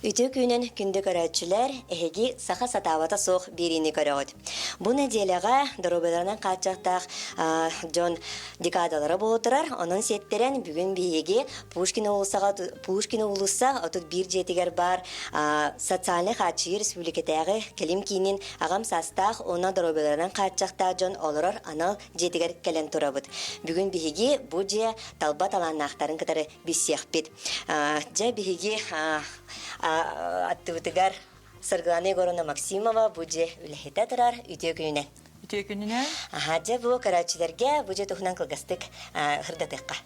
Үтүө күнүн күндү көрөөччүлэр, эһиги саха сатаабата суох биэриини көрөҕүт. Бу нэдиэлэҕэ доруобуйаларынан хааччахтаах дьон декадалара буола турар. Онон сиэттэрэн бүгүн биһиги Пушкин уулуссаҕа Пушкин уулусса 31 дьиэтигэр баар социальнай хааччыйыы республикатааҕы кэлим киинин аҕам саастаах уонна доруобуйаларынан хааччахтаах дьон олорор анал дьиэтигэр кэлэн турабыт. Бүгүн биһиги бу дьиэ талба талааннаахтарын кытары билсиэхпит. Дьэ биһиги аттыбытыгар Саргылана Егоровна Максимова бу дьиэ үлэһитэ турар. Үтүө күнүнэн. Үтүө күнүнэн. Аха, дьэ бу көрөөччүлэргэ бу дьиэ туһунан кылгастык ырдатыахха.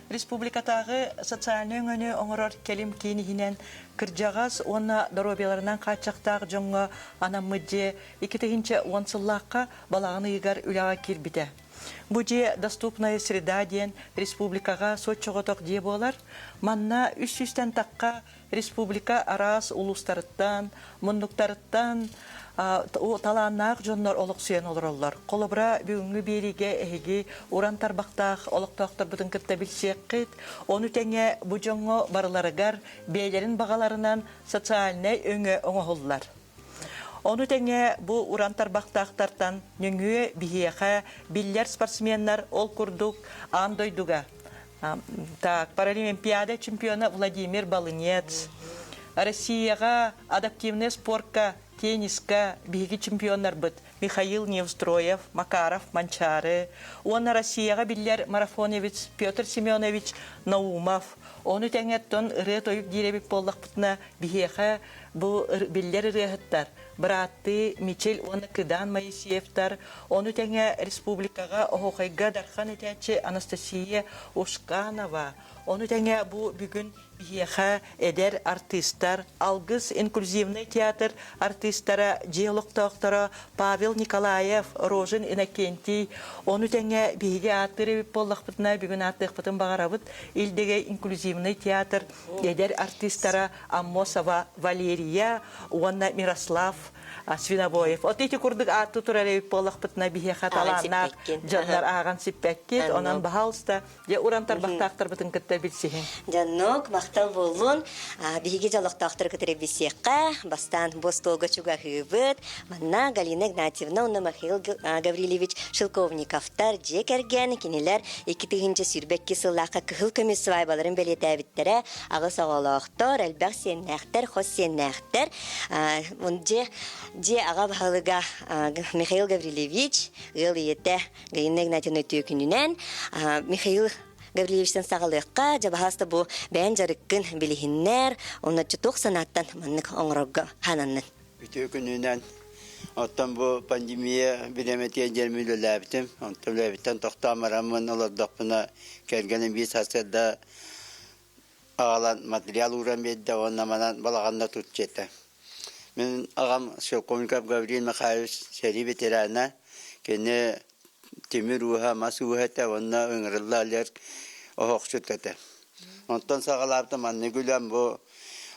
Республикатааҕы социальнай өҥөнү оҥорор кэлим киин иһинэн кырдьаҕас уонна доруобуйаларынан хааччахтаах дьоҥҥо анаммыт дьиэ 2010 сыллаахха балаҕан ыйыгар үлэҕэ киирбитэ. Бу дьиэ «Доступная среда» диэн республикаҕа соччоҕотох дьиэ буолар. Манна үс сүүстэн тахха республика араас улуустарыттан, муннуктарыттан талааннаах дьоннор олохсуйан олороллор. Холобура, бүгүҥҥү биэриигэ эһиги уран тарбахтаах олохтоохторбутун кытта билсиэххит. Ону тэҥэ бу дьоҥҥо барыларыгар бэйэлэрин баҕаларынан социальнай өҥө оҥоһуллар. Ону тэҥэ бу уран тарбахтаахтартан нөҥүө биһиэхэ биллэр спортсменнар ол курдук аан дойдуга так, Паралимпиада чемпиона Владимир Балынец, Россияҕа адаптивнай спорка, тенниска биһиги чемпионнарбыт Михаил Невстроев, Макаров Манчаары уонна Россияҕа биллэр марафоневец Петр Семенович Наумов, ону тэҥэ оттон ырыа-тойук диир эбит буоллахпытына, биһиэхэ бу биллэр ырыаһыттар бырааттыы Мичил уонна Кыдаан Моисеевтар, ону тэҥэ республикаҕа оһуохайга Дархан этээччи Анастасия Ушканова, ону тэҥэ бу бүгүн биһиэхэ эдэр артыыстар, Алгыс инклюзивный театр артыыстара, дьиэ олохтоохторо Павел Николаев, Рожин Иннокентий, ону тэҥэ биһиги ааттыыр эбит буоллахпытына, бүгүн ааттыахпытын баҕарабыт Илдэгэй инклюзивный театр эдэр артыыстара Аммосова Валерия уонна Мирослав Свинобоев. От ити курдук ааттыы турар эбит буоллахпытына биһиэхэ талааннаах дьоннор ааҕан сиппэккит. Онон баһаалыста дьэ уран тарбахтаахтарбытын кытта билсиһиҥ. Дьоннук махтал буоллун. Биһиги дьоллохтоохтору кытары билсиэххэ. Бастаан бу остуолга чугаһыыбыт. Манна Галина Игнатьевна уонна Михаил Гаврильевич Шелковниковтар дьиэ кэргэн кинилэр 2022 сыллаахха кыһыл көмүс свадьбаларын бэлиэтээбиттэрэ. Аҕыс оҕолоохтор, элбэх сиэннээхтэр, хос сиэннээхтэр. Дьиэ, дьиэ аҕа баһылыга Михаил Гаврильевич, ыал ийэтэ Галина Игнатьевна үтүө күнүнэн Михаил Гаврильевичтан саҕалыахха, дьэ баһаалыста бу бэйэн дьарыккын билиһиннэр, онно туох санааттан маннык оҥорорго хананнын? Үтүө күнүнэн. Оттон бу пандемия бириэмэтигэр диэн үлэлээбитим. Онтон үлэбиттэн тохтоон бараммын олордохпуна кэргэним биир сарсыарда аҕалан материал ууран биэрдэ уонна манан балаҕанна тут диэтэ. Мин аҕам Шелковников Гаврил Михайлович сэрии ветерана, кини тимир ууһа, мас ууһа этэ уонна ыҥырылла илэр оһохчут этэ. Онтон саҕалаабыта маннык үлэм бу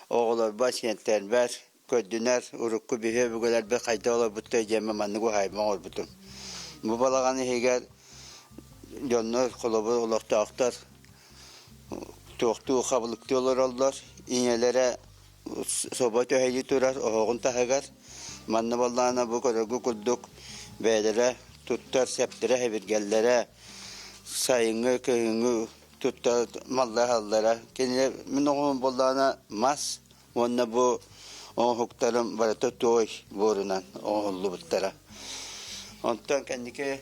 оҕолорбор, сиэнтэрбэр көрдүнэр, урукку биһи өбүгэлэрбит хайдах олорбуттай диэммин маннык уһаайба оҥорбутум. Бу балаҕан иһигэр дьоннор, холобур, олохтоохтор туохтуу хабылыктыы олороллор, ийэлэрэ собо түһэйии турар оһоҕун таһыгар. Манна буоллаҕына бу көрөргү курдук бэйэлэрэ туттар сэптэрэ-сэбиргэллэрэ, сайыҥҥы, кыһыҥҥы туттар маллара-саллара. Кинилэр мин оҕом буоллаҕына мас уонна бу оҥоһуктарым барыта туой буорунан оҥоһуллубуттара. Онтон кэнники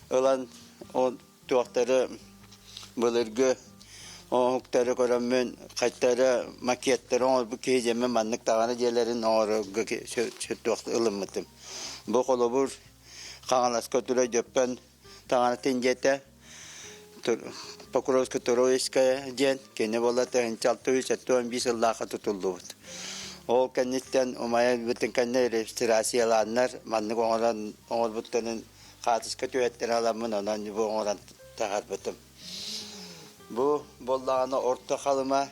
ылан ол туохтары былыргы оҥоһуктары көрөммүн хайтары макеттары оҥорбут киһи диэммин маннык даҕаны дьиэлэрин оҥорорго туох ылыммытым. Бу холобур Хаҥаласка турар Дьөппөн таҥаратын дьиэтэ Покровско-Троицкая диэн кини буола 1675 сыллаахха тутуллубут. Ол кэнниттэн умайан бүтүн кэннэ регистрациялааннар маннык оҥорон оҥорбуттарын хаатыска түһэттэрэ аламмын онон бу оҥорон таһаарбытым. Бу буоллаҕына Орто Халыма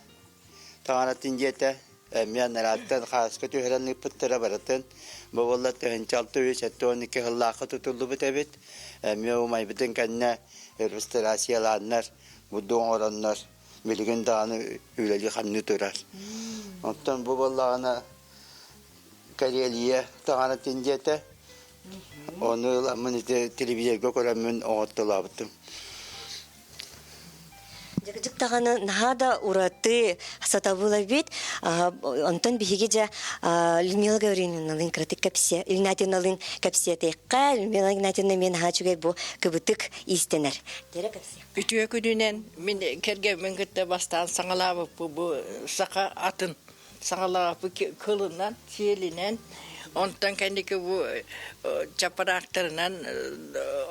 таҥаратын дьиэтэ эмиэ анарааттан хааска түһэрэн ыыппыттара барытын. Бу буолла 1672 сыллаахха тутуллубут эбит. Эмиэ умайбытын кэннэ реставрациялааннар, бурдук оҥороннор. Билигин даҕаны үлэлии-хамныы турар. Оттон бу буоллаҕына Карелия таҥаратын дьиэтэ. Ону ыламмын ити телевизорга көрөммүн оҥортолообутум. Дьык даҕаны наһаа да ураты сатабыл эбит. Онтон биһиги дьэ Людмила Гаврильевналыын кыратык кэпсиэ, Игнатьевналыын кэпсиэтиэххэ. Людмила Игнатьевна эмиэ наһаа үчүгэй бу кыбытык иистэнэр. Дьэрэ кэпсиэ. Үтүө күнүнэн мин кэргэммин кытта бастаан саҥалаабыппыт бу саха атын саҥалаабыт кылынан, сиэлинэн, онтон кэнники бу чапараактарынан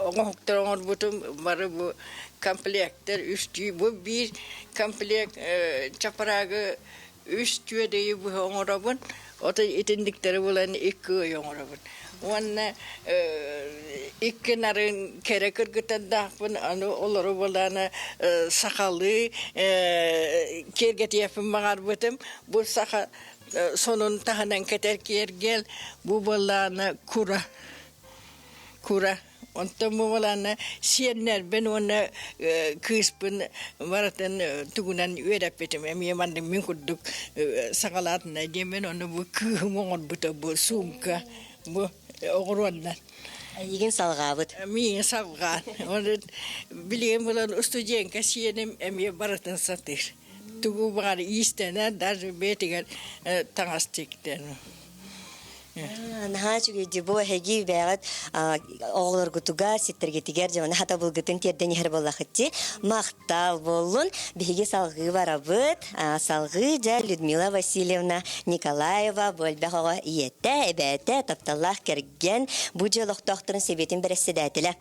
оҥоһуктар оҥорбутум бары бу комплектар үстүү бу биир комплект чапараагы үс түөдэйи быһа оҥоробун ото итинниктэри булан икки ый оҥоробун уонна икки нарын кэрэ кыргыттардаахпын аны олору булаана сахалыы киэргэтиэхпин баҕарбытым бу саха сонун таһынан кэтэр киэргэл бу буоллаҕына кура кура онтон бу буолаана сиэннэрбин уонна кыыспын барытын тугунан үөрэппитим эмиэ маннык мин курдук саҕалаатына диэммин ону бу кыыһым оҥорбута бу суумка бу оҕуруоннан Эйигин салҕаабыт. Миигин салҕаан. Оны билигин булан устудьуонка сиэним эмиэ барытын сатыыр. Тугу баҕар иистэнэр, даже бэйэтигэр таҥас тиктэр. Наһаа үчүгэй бу эһиги бэйэҕит оҕолоргутугар, ситтэргитигэр дьону хатабылгытын тиэрдэн иһэр буоллахыт дии. Махтал буоллун. Биһиги салҕыы барабыт. Салҕыы дьэ Людмила Васильевна Николаева бу элбэх оҕо ийэтэ, эбээтэ, тапталлаах кэргэн, бу дьиэ олохтоохторун сэбиэтин бэрэссэдээтэлэ.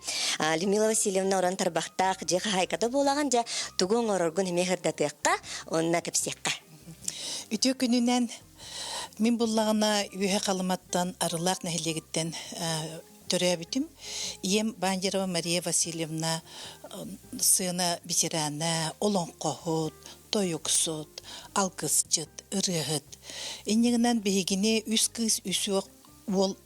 Людмила Васильевна уран тарбахтаах дьиэ хаһаайката буолаҕын дьэ тугу оҥороргун эмиэ сырдатыахха уонна кэпсиэххэ. Үтүө күнүнэн Мин буллаҕына Үөһэ Халыматтан Арылаах нэһилиэгиттэн төрөөбүтүм. Ийэм Бандерова Мария Васильевна сыана ветерана, олоҥхоһут, тойуксут, алгысчыт, ырыаһыт. Инньэ гынан биһигини үс кыыс, үс уол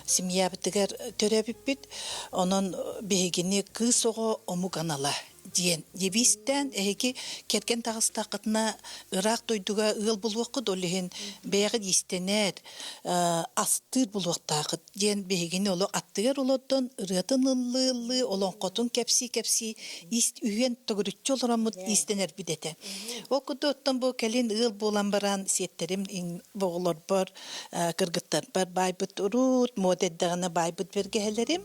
семьябытыгар төрөөбүппүт. Онон биһигини кыыс оҕо омук анала диэн девизтээн эһиги кэргэн таҕыстаххытына ыраах дойдуга ыал булуоххут, ол иһин бэйэҕит иистэнэр, астыыр булуохтааххыт диэн биһигини олох аттыгар олордон ырыатын ыллыы-ыллыы, олоҥхотун кэпсии-кэпсии үһүөн төгүрүччү олороммут иистэнэрбит этэ. Ол курдук оттон бу кэлин ыал буолан баран сиэттэрим оҕолорбор кыргыттарбар баайбыт урут муода эрдэҕинэ баайбыт бэргэһэлэрим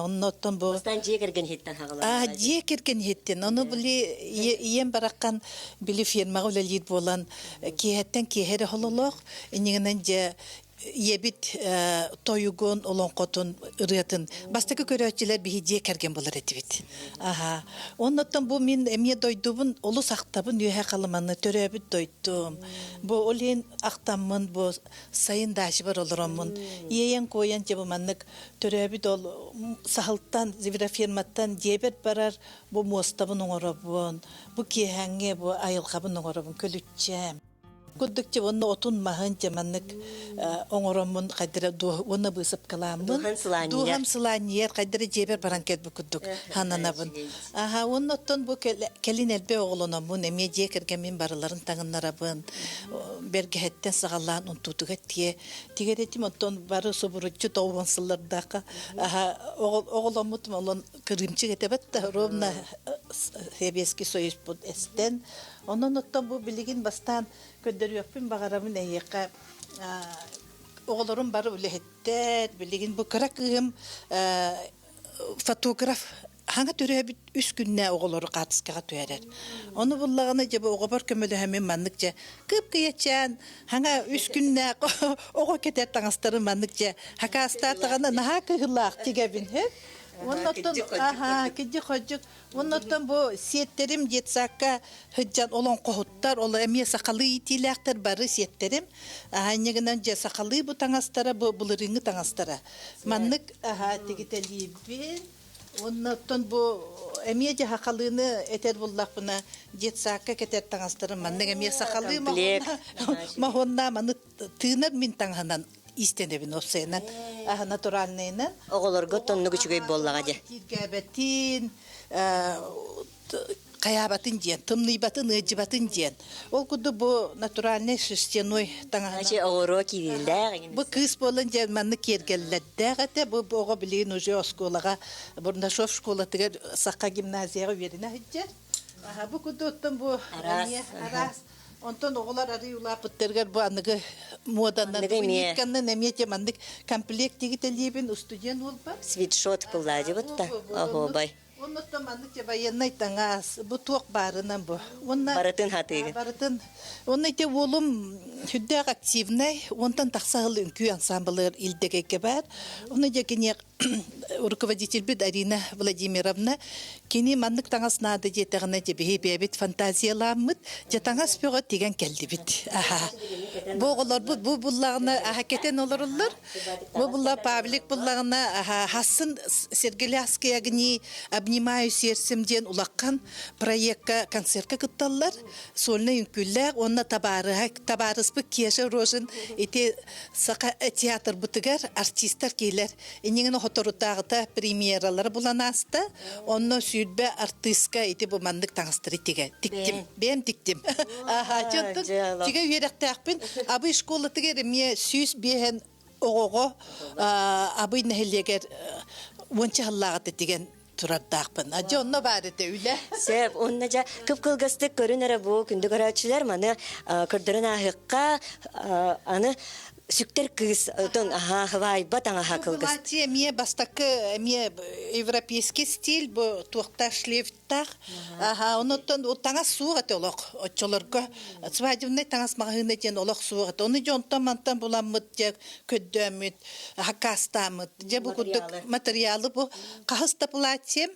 онно оттон бу Бастаан дьиэ кэргэн иһиттэн хаҕаланна дьиэ кэргэн иһиттэн ону били ийэм бараххан били фермаҕа үлэлиир буолан киэһэттэн киэһэ эрэ хололоох иннигинэн дьэ ийэбит тойугун, олоҥхотун, ырыатын бастакы көрөөччүлэр биһи дьиэ кэргэн булар этибит. Аха. Оннуттан бу мин эмиэ дойдубун олус ахтабын үөһэ Халыманы төрөөбүт дойдум. Бу ол иһин ахтаммын бу сайын даачабар олороммун иэйэн-куойан дьэ бу маннык төрөөбүт ол саһылтан звероферматтан дьиэбэр барар бу муостабын оҥоробун, бу киэһээҥҥи бу айылҕабын оҥоробун көлүччээм. Курдук дьэ уонна отун маһын дьэ маннык оҥороммун хайдара уонна быысапкалааммын Дууһам сылаанньыйар. Дууһам сылаанньыйар хайдара дьиэбэр баран кэлбит курдук хананабын. Аха уонна оттон бу кэлин элбэх оҕолономмун эмиэ дьиэ кэргэммин барыларын таҥыннарабын бэргэһэттэн саҕалаан унтуутугар тиэ тигэрэтим оттон бары субуруччу тоҕуон сыллардаахха аха оҕоломмутум олон кырыымчык этэбэт да ровно Сэбиэскэй Союзпут эстэн Онон оттон бу билигин бастаан көрдөрүөхпүн баҕарабын эһиэхэ оҕолорум бары үлэһиттэр, билигин бу кыра кыыһым фотограф хаҥа төрөөбүт үс күннээ оҕолору хаартыскаҕа түһэрэр. Ону буллаҕына дьэ бу оҕобор көмөлөһөммүн маннык дьэ кып-кыйачаан хаҥа үс күннээх оҕо кэтэр таҥастарын маннык дьэ хакаастаатаҕына наһаа кыһылаах тигэбин Оннуттан аха кидьи-ходьук Оннуттан бу сиэттэрим детсадка сылдьан олоҥхоһуттар, ол эмиэ сахалыы иитиилээхтэр бары сиэттэрим. Аһа гынан дьэ сахалыы бу таҥастара, бу былырыыҥҥы таҥастара. Маннык аһа тигитэлиибин. Уонна оттон бу эмиэ дьэ сахалыыны этэр буллахпына детсадка кэтэр таҥастарым маннык эмиэ сахалыы моһуонна маны тыынар мин таҥаһынан иистэнэбин уопсайынан аһа Хайаабатын диэн, тымныйбатын, ыалдьыбатын диэн. Ол курдук бу натуральный шерстяной таҥаһынан. Значит, оҕуруо киириилээх. Бу кыыс буолан дьэ маннык киэргэллэрдээх этэ. Бу оҕо билигин уже оскуолаҕа Бурнашов школатыгар Саха гимназияҕа үөрэнэ сылдьар. Бу курдук оттон бу араас, араас. Онтон оҕолор арый улааппыттарыгар бу аныгы муоданан нитканнан эмиэ те маннык комплект тигитэлиибин устудьуон уолбар. Свитшот кыллаадьыбытта. Оһуобай. Оннуттан маннык те военнай таҥас, бу туох баарынан бу. Уонна барытын хатыыгын. Барытын. Онно ити уолум сүрдээх активнай, онтон тахса сыл үҥкүү ансамблыгар илдэгэйгэ баар. Онно дьэ кини руководительбит Арина Владимировна кини маннык таҥас наада диэтэҕинэ дьэ биһи бэйэбит фантазияламмыт, дьэ таҥас бөҕө тигэн кэллибит. Аха. Бу оҕолорбут бу буллаҕына аха кэтэн олороллор. Бу булла Павлик буллаҕына хассын Сергеляские огни обнимаю сердцем диэн улахан проекка концертка кытталлар. Сольнай үҥкүүлээх уонна табаарыһа табаарыспыт Кеша Рожин ити Саха театрбытыгар артистар киилэр. Иннигин хоторутааҕыта премьералары булан ааста. Онно 20 артыыска ити бу маннык таҥастары тигэ тиктим. Бэйэм тиктим. Аха, дьонтон тигэ үөрэхтээхпин. Абый школатыгар эмиэ 105 оҕоҕо Абый нэһилиэгэр уонча сыллааҕыта тигэн турардаахпын. Дьэ онно баар этэ үлэ. Сөп, уонна дьэ кып-кылгастык көрүн эрэ бу күндү көрөөччүлэр маны көрдөрөн ааһыахха аны сүктэр кыыс отон аха хвайба таҥаһа кылгас. Платье эмиэ бастакы эмиэ европейский стиль бу туохтаах шлейфтаах. Аха, онуттан таҥас суох этэ олох. Оччолорго свадебный таҥас маҕаһыына диэн олох суох этэ. Ону дьэ онтон мантан буламмыт дьэ көрдөөммүт, хакаастааммыт. Дьэ бу курдук материалы бу хаһыс да платьем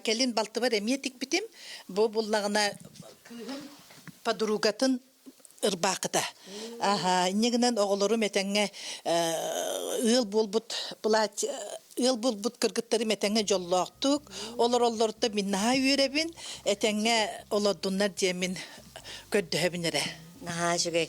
кэлин балтыбар эмиэ тикпитим. Бу буллаҕына кыыһым подругатын ырбаахыта. Аха, инньэ гынан оҕолорум этэҥҥэ ыал буолбут платье ыал буолбут кыргыттарым этэҥҥэ дьоллоохтук олороллоруттан мин наһаа үөрэбин, этэҥҥэ олордуннар диэммин көрдөһөбүн эрэ. Наһаа үчүгэй.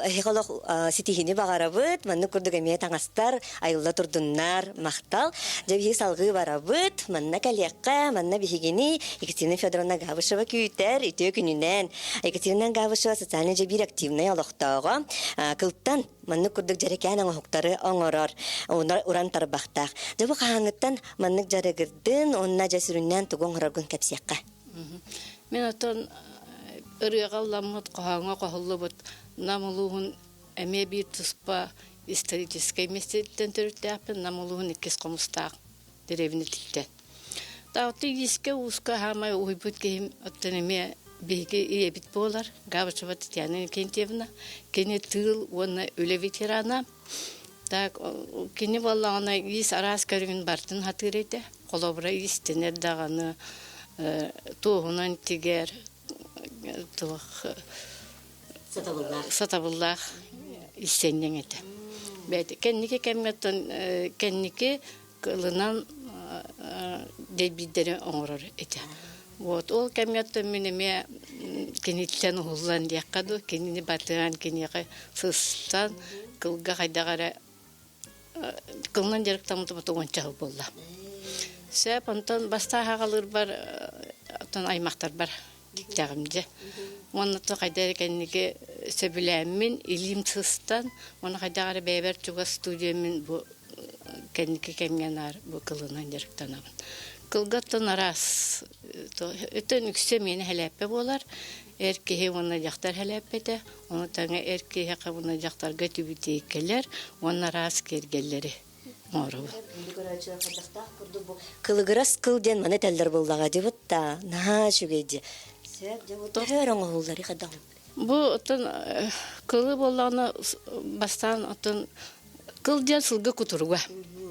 Эһиэхэ олох ситиһиини баҕарабыт. Маннык курдук эмиэ таҥастар айылла турдуннар. Махтал. Дьэ биһиги салҕыы барабыт. Манна кэлиэххэ, манна биһигини Екатерина Федоровна Габышева күүтэр. Үтүө күнүнэн. Екатерина Габышева социальнай дьэ биир активнай олохтооҕо. Кылтан маннык курдук дьэрэкээн оҥоһуктары оҥорор, уран тарбахтаах. Дьэ бу хаһааҥҥыттан маннык дьарыгырдын уонна дьэ сүрүннээн тугу оҥороргун кэпсиэххэ. Мин оттон ырыаҕа ылламмыт, хоһооҥҥо хоһуллубут Нам улууһун эмиэ биир туспа историческай миэстэтиттэн төрүттээхпин, Нам улууһун иккис хомустаах дэриэбинэтиттэн. Таатты иискэ-ууска хаамай уһуйбут киһим оттон эмиэ биһиги ийэбит буолар, Габышева Татьяна Иннокентьевна. Кини тыыл уонна үлэ ветерана. Так, кини буоллаҕына иис араас көрүҥүн барытын сатыыр этэ. Холобура, иистэнэр даҕаны, туоһунан тигэр, туох сатабыллаах иистэнньэҥ этэ. Бэйэтэ кэнники кэмҥэ кэнники кылынан дэйбиирдэри оҥорор этэ. Вот ол кэмҥэ мин эмиэ киниттэн уһуллан диэххэ дуу, кинини батыһан, киниэхэ сыстан, кылга хайдах эрэ кылынан дьарыктаммытым уонча сыл буолла. Сөп, онтон бастаан аҕалыырбар оттон аймахтарбар тиктэҕим дьэ. Уонна то хайда эрэ кэнники сөбүлээммин, илиим сыстан, уонна хайдах эрэ бэйэбэр чугас студияммын бу кэнники кэмҥэ наар бу кылынан дьарыктанабын. Кылгаттан араас өтөн үксэ миэнэ хэлээппэ буолар. Эр киһи уонна дьахтар хэлээппэтэ. Ону тэҥэ эр киһиэхэ уонна дьахтарга түбүтиэйкэлэр уонна араас киэргэллэри оҥоробун. Кылыгырас кыл диэн маны этэллэр буоллаҕа дии да наһаа үчүгэй дии. Сөп дьэ бу төһө оҥоһуллар хайдах Бу оттон кылы буоллаҕына бастаан оттон кыл диэн сылгы кутуруга.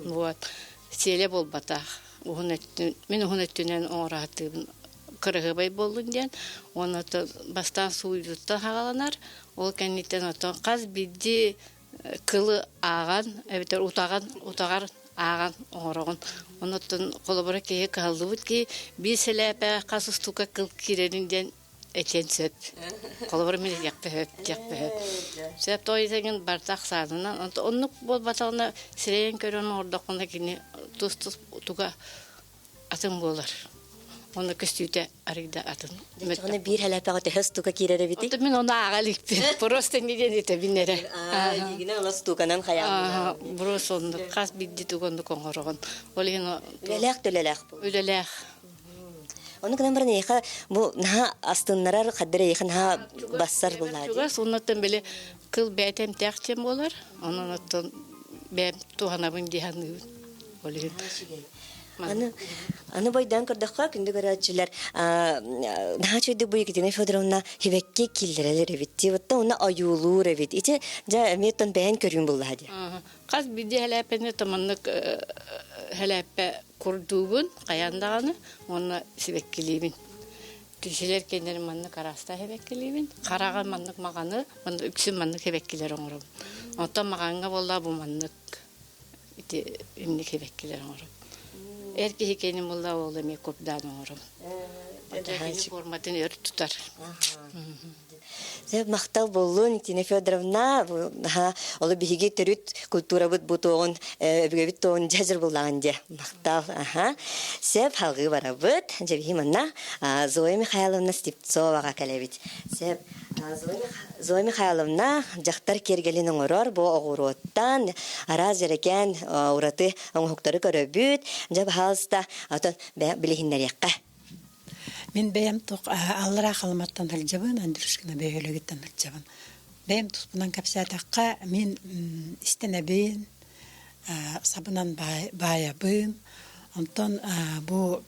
Вот. Сиэлэ буолбатах. Уһун өттүн, мин уһун өттүнэн оҥоро сатыыбын кыраһыабай буоллун диэн. Уонна оттон бастаан сууйууттан хаҕаланар. Ол кэнниттэн оттон хас биирдии кылы ааҕан эбэтэр утаҕан утаҕар ааҕан оҥороҕун. Оннуттан холобура киһи кыһаллыбыт киһи биир сэлээпэ хас устуука кыл киирэрин диэн этиэн сөп. Холобура мин этиэхпэ сөп, диэхпэ сөп. Сөп тоойутагын барыта ахсаанынан оннук буолбатаҕына сирэйин көрөн оҥордоххуна кини тус-тус туга атын буолар. Онно көстүүтэ арыйда атын. Дьоҕуна биир хэлэпэҕэ төһө стука киирэр эбитий? Оттон мин ону ааҕа иликпин. Просто не диэн этэбин эрэ. Илиигинэн ону стуканан хайаан. Просто оннук хас биирдии тугу оннук оҥороҕун. Ол иһин Үлэлээх төлөлөөх бу. Үлэлээх. Ону гынан баран эйиэхэ бу наһаа астыннарар хаддыр эйиэхэ наһаа бассар буллаа дии. Чугас оннуттан били кыл бэйэтэ эмтээх диэн буолар. Онон оттон бэйэм туһанабын дии саныыбын. Ол иһин Аны, аны бойдоон көрдөххө, күндү көрөөччүлэр, наһаа үчүгэйдик бу Екатерина Федоровна хибэкки киллэрэлэр эбит дии. Оттон уна ойуулуур эбит. Ити дьэ эмиэ оттон бэйэн көрүүн буллаha дии. Хас биирдии хэлээппэни томаннык хэлээппэ курдуубун хайаан даҕаны уонна сибэккилиибин. Кишилэр кэннэрин маннык араастаах сибэккилиибин. Хараҕа маннык маҕаны, маннык үксүн маннык сибэккилэр оҥоробун. Оттон маҕаҥҥа буолла бу маннык ити инник сибэккилэр оҥоробун. Эр киһи кэнин буолла ол эмиэ курдаан оҥоробун. Кини форматын өр тутар. Махтал буоллун, Тина Федоровна. Олу биһиги төрүт культурабыт бу туоҕун, өбүгэбит туоҕун дьэдьэр буллаҕын дьэ. Махтал. Аха. Сөп, халгыы барабыт. Дьэ биһи манна Зоя Михайловна Степцоваҕа кэлэбит. Сөп. Зоя Михайловна дьахтар киэргэлин оҥорор бу оҕуруоттан араас дьэрэкээн ураты оҥоһуктары көрөбүт. Дьэ, баһаалыста, отон билиһиннэриэххэ. Мин бэйэм туох аллараа Халыматтан сылдьабын, Андрюшкина бөһүөлэгиттэн сылдьабын. Бэйэм туспунан кэпсээтэххэ, мин истэнэбин, сабынан баайабын. Онтон бу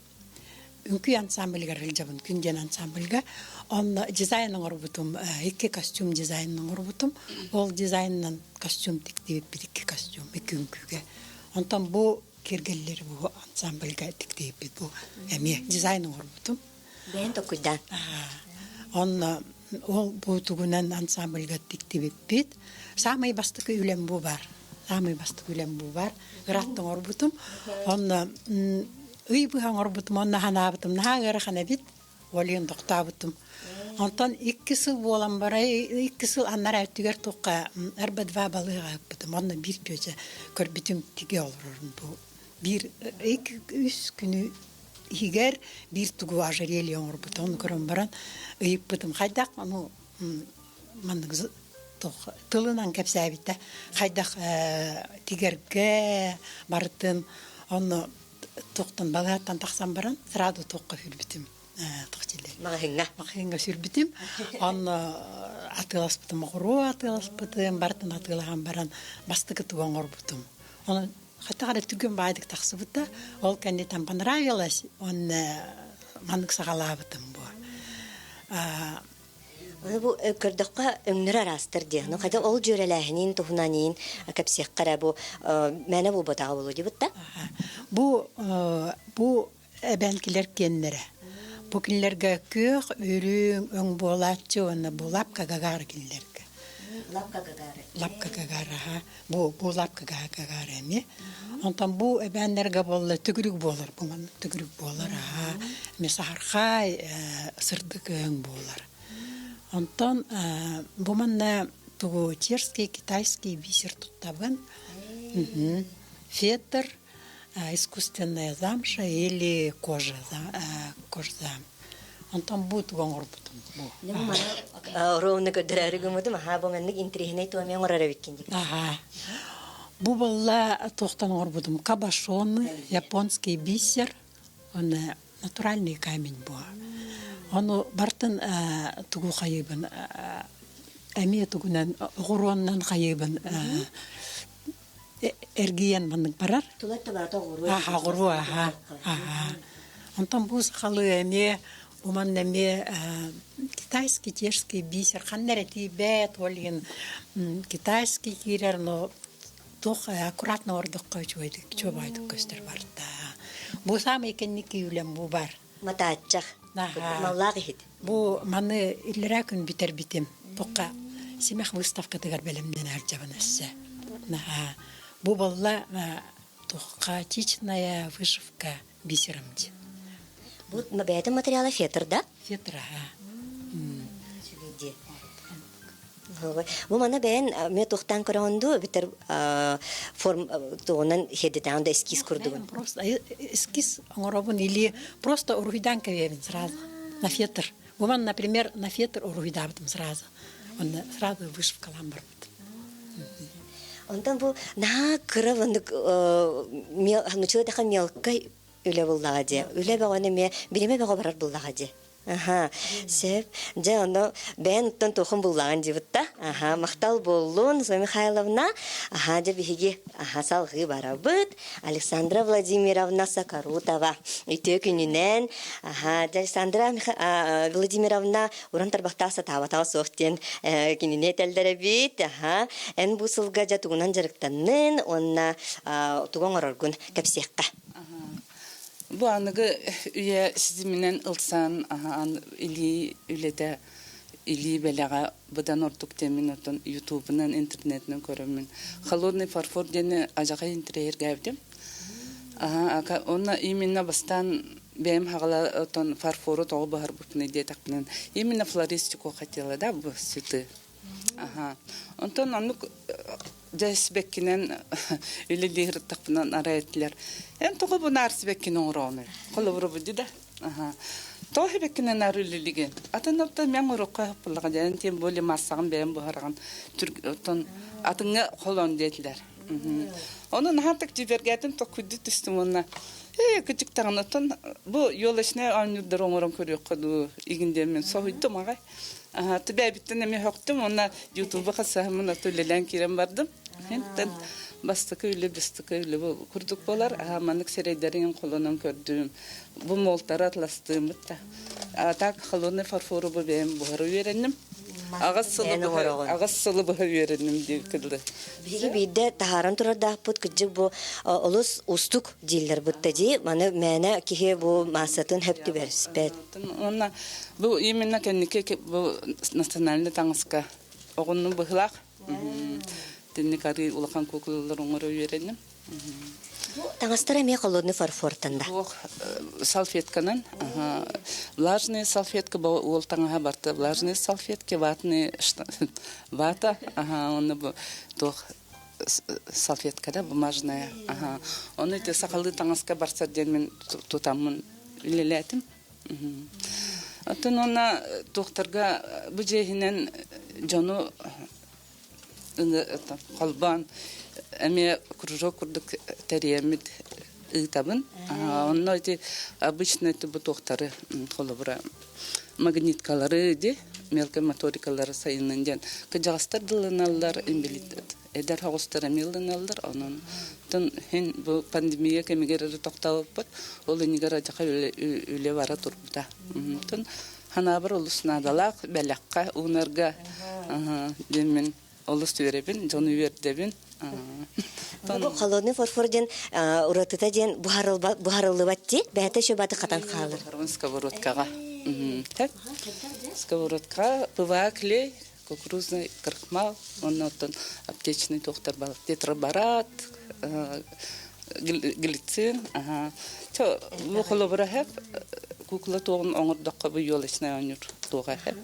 үҥкүү ансамблыгар сылдьабын, Күн диэн ансамбльга. Онно дизайн оҥорбутум, икки костюм дизайнын оҥорбутум. Ол дизайнынан костюм тиктибиппит, икки костюм, икки үҥкүүгэ. Онтон бу киэргэллэри бу ансамбльга тиктииппит бу эмиэ дизайн оҥорбутум. Бэйэн токуйдаан. Онно ол бу тугунан ансамбльга тиктибиппит. Саамай бастакы үлэм бу бар. Саамай бастакы үлэм бу бар. Ыраатта оҥорбутум. Онно ый быһа оҥорбутум, онно ханаабытым. Наһаа ыарахан эбит. Олиын тохтообутум. Онтон икки сыл буолан баран, икки сыл аннараа өттүгэр туохха РБ-2 балыыһаҕа ыппытым. Онно биир күөчэ көрбүтүм тигэ олорорун бу. Биир икки үс күнү иһигэр биир тугу ожерелье оҥорбута. Ону көрөн баран ыйыппытым. Хайдах ону маннык туох тылынан кэпсээбитэ. Хайдах тигэргэ барытын онно Туохтан балыһаттан тахсан баран сразу туохха сүрбүтүм туох Маҕаһыыҥҥа. Маҕаһыыҥҥа сүрбүтүм. Онно атыыласпытым, оҕуруо атыыласпытым, барытын атыылаһан баран бастакы тугу оҥорбутум. Оны хата эрэ түгэн баайдык тахсыбыта. Ол кэнниттэн понравилось, он маннык саҕалаабытым бу. Аны бу көрдөххө өҥнөрө араастар диэ. Ну хотя ол дьүөрэлээһинин туһунан иин кэпсиэххэ эрэ бу мээнэ буолбатаҕа буолуо диэбит да. Бу бу эбэҥкилэр киэннэрэ. Бу кинилэргэ күөх, үрүҥ, өҥ буолааччы уонна бу лапка гагаары кинилэргэ. Лапка гагаары. Лапка гагаары, аха. Бу бу лапка гагаары эмиэ. Онтон бу эбээннэргэ буолла төгүрүк буолар. Бу маннык төгүрүк буолар, аха. Эмиэ саһархай, сырдык өҥ буолар. Онтон бу манна тугу черский, китайский бисер туттабын. Фетр, искусственная замша или кожа, кожа. Онтон бу тугу оҥорбутум бу. Ровно көрдөрөөрү гыммытым, аха бу маннык интириэһинэй туомэ оҥорор эбиккин диэн. Аха. Бу буолла туохтан оҥорбутум кабошоны, японский бисер, уонна натуральный камень бу. Ону бартын тугу хайыыбын эмиэ тугунан оҕуруоннан хайыыбын эргийэн маннык барар. Тула табаата оҕуруо. Аха оҕуруо аха аха. Онтон бу сахалыы эмиэ бу манна эмиэ китайский чешский бисер ханна эрэ тиийбэт ол иһин китайский киирэр но туох аккуратно ордоххо үчүгэйдик чуобаайдык көстөр барда. Бу саамай кэнники үлэм бу бар. Матааччах. Маллаах иһит. Бу маны иллэрээ күн бүтэрбитим. Туохха Симэх выставкатыгар бэлэмнэнэ сылдьабын өссө. Наһаа. Бу буолла туохха хаотичная вышивка бисером диэн. Бу бэйэтин материала фетр да? Фетр, аха. Үчүгэй диэн. Бу мана бэйэн ме тухтан көрөҕүн дуу, эбэтэр форм тугунан хедитаан да эскиз курдугун? Просто эскиз оҥоробун или просто уруһуйдаан кэбиэбин сразу на фетр. Бу например, на фетр уруһуйдаабытым сразу. Онно сразу вышивкалаан барбыт. Онтон бу наһаа кыра вандык нуччалыы эттэххэ мелкай үлэ буллаҕа дии. Үлэ бөҕөнү эмиэ бириэмэ бөҕө барар буллаҕа дии. Аха, сөп. Дьэ, ону бэйэн оттон туохун буллаҕын диэбит да. Аха, махтал буоллун, Зоя Михайловна. Аха, дьэ биһиги аха салҕыы барабыт. Александра Владимировна Сакарутова. Үтүө күнүнэн. Аха, дьэ Александра Владимировна уран тарбахтаах сатаабатаҕа суох диэн кинини этэллэр эбит. Аха, эн бу сылга дьэ тугунан дьарыктаннын уонна тугу оҥороргун кэпсиэххэ. Бу аныгы үйэ ситиминэн ылсан илии үлэтэ, илии бэлэҕэ быдан ордук диэммин оттон ютубунан, интернетинэн көрөммүн холодный фарфор диэни адьаҕай интэриэһиргээбитим. Онно именно бастаан бэйэм хаҕала оттон фарфору тоҕо буһарбыппыный диэтэхпинэн именно флористику хотела да бу цветы. Онтон оннук дьэ сибэккинэн үлэлии сырыттахпына арай этилэр эн тоҕо бу наар сибэккини оҥороҕунуй холобура бу да тоҕо сибэккинэн наар үлэлиигин атын оттон мен урукка хаппыллаҕа дьэ тем более массаҕын бэйэм буһараҕын оттон атыҥҥа холон диэтилэр ону наһаатык дьибэргээтим токкуйду түстүм уонна ээ кычыктаҕын оттон бу елочнай оонньуурдары оҥорон көрүөххэ дуу игин диэммин соһуйдум аҕай Түбээбиттэн эмиэ һөхтүм уонна ютубу хасыһаммын ото үлэлээн киирэн бардым. Интэн бастакы үлэ бастакы үлэ бу курдук буолар. Маннык сирэйдэрин холонон көрдүм. Бу молтары атластыыммыт да. А так холодный фарфору бу бэйэм буһара үөрэнним. Аҕыс сылы быһа аҕыс сылы быһа үөрэнним диир кылы. Биһиги биирдэ таһааран турардаахпыт кырдьык бу олус устук дииллэр бытта дии. Маны мээнэ киһи бу маассатын хөп түбэспэт. Уонна бу именно кэнники бу национальный таҥаска оҕунну быһылаах. Тинник арыы улахан куукулалар оҥоро үөрэнним. Бу таҥастар эмиэ холодный фарфортан да? Суох, салфетканан. Влажные салфетка, уол таҥаһа барта влажные салфетки, ватные вата. Ага, онно бу туох салфетка да бумажная. Ага. Оны ити сахалыы таҥаска барсар диэн мин тутаммын үлэлээтим. Оттон уонна туохтарга бу дьиэһинэн дьону холбоон эмиэ кружок курдук тэрийэммит ыытабын. Онно ити обычно ити бу туохтары холобура магниткалары ди мелкой моторикалары сайыннын диэн кыдьаҕастар дылыналлар инбэлиит эдэр оҕустар эмиэ ылыналлар онон хин бу пандемия кэмигэр эрэ тохтообуппут ол иннигэр адьаха үлэ бара турбута онтон ханаабар олус наадалаах бэлэххэ уунарга диэммин олус үөрэбин дьону үөрдэбин. Бу холодный фарфор диэн уратыта диэн буһарыллыбат дии бэйэтэ еще баты хатан хаалар. Сковородкаҕа. Сковородкаҕа ПВА клей, кукурузный крахмал, уонна оттон аптечный туохтар бар тетраборат, глицин. Бу холобура хэп кукла туоҕун оҥордоххо бу елочная оонньуур туоҕа хэп.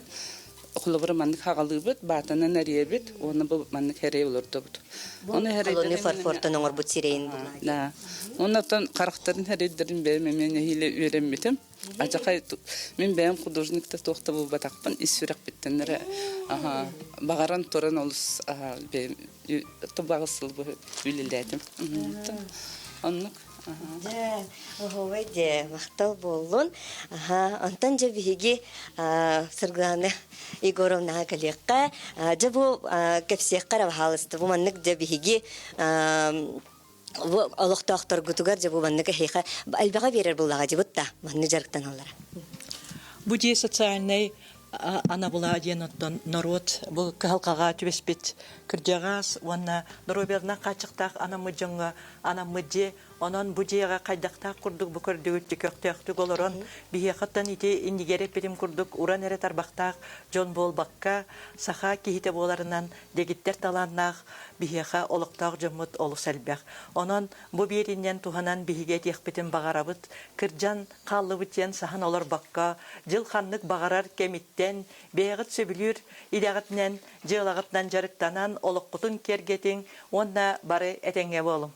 Холобура маннык хаҕалыыбыт, баатанан эрийэбит уонна бу маннык хэрэй олордобут. Ону холодный фарфортан оҥорбут сирэйин Да. Уонна оттон харахтарын хэрийдэрин бэйэм эмиэ нэһиилэ үөрэммитим. Ачахай мин бэйэм художник да туох да буолбатахпын ис сүрэхпиттэн эрэ баҕаран туран олус бэйэм тобаҕы сыл үлэлээтим. Оннук. Дьэ, оһуобай дьэ, махтал буоллун. Аха, онтон дьэ биһиги Саргылаана Егоровнаҕа кэлиэххэ. Дьэ бу кэпсиэххэ эрэ баһаалыста. Бу маннык дьэ биһиги бу олохтоохторгутугар дьэ бу маннык эһиэхэ элбэҕи биэрэр буоллаҕа дьыбыт да маннык дьарыктаналлара. Бу дьиэ социальнай анабыла диэн оттон норуот бу кыһалҕаҕа түбэспит кырдьаҕас уонна доруобуйаларынан хааччахтаах анаммыт дьоҥҥо анаммыт дьиэ. Онон бу дьиэҕэ хайдахтаах курдук бу көрдүгүт көхтөөхтүк олорон биһиэхэттэн ити иннигэр эппитим курдук уран эрэ тарбахтаах дьон буолбакка саха киһитэ буоларынан дэгиттэр талааннаах биһиэхэ олохтоох дьоммут олус элбэх. Онон бу биэриннэн туһанан биһиги этиэхпитин баҕарабыт, кырдьан хааллыбыт диэн саһан олорбокко, дьыл ханнык баҕарар кэмиттэн бэйэҕит сөбүлүүр идэҕитинэн, дьыалаҕытынан дьарыктанан олоххутун киэргэтиҥ уонна бары этэҥҥэ буолуҥ.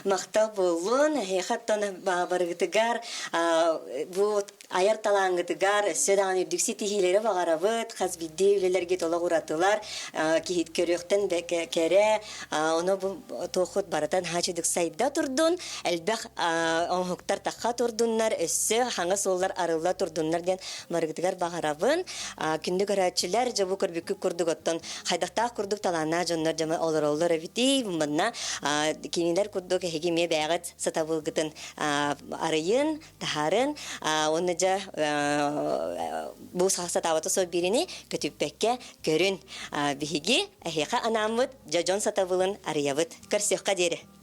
Махтал буоллун, эһиэхэ оттон барыгытыгар бу айар талааҥҥытыгар өссө даҕаны үрдүк ситиһиилэри баҕарабыт, хас биирдии үлэлэргит олох уратылар, киһит көрүөхтэн кэрэ, ону бу туоххут барытын хаачыдык сайда турдун, элбэх оҥоһуктар тахха турдуннар, өссө хаҥа суоллар арылла турдуннар диэн барыгытыгар баҕарабын. Күндү көрөөччүлэр, дьэ бу көрбүккүт курдук оттон хайдахтаах курдук талааннаах дьоннор дьомо олороллор эбитий, манна кинилэр курдук эһиги эмиэ бэйэҕит сатабылгытын арыйын, таһаарын, уонна дьэ бу сатаабата суох биирини көтүппэккэ көрүн. Биһиги эһиэхэ анааммыт дьэ дьон сатабылын арыйабыт. Көрсүөххэ диэри.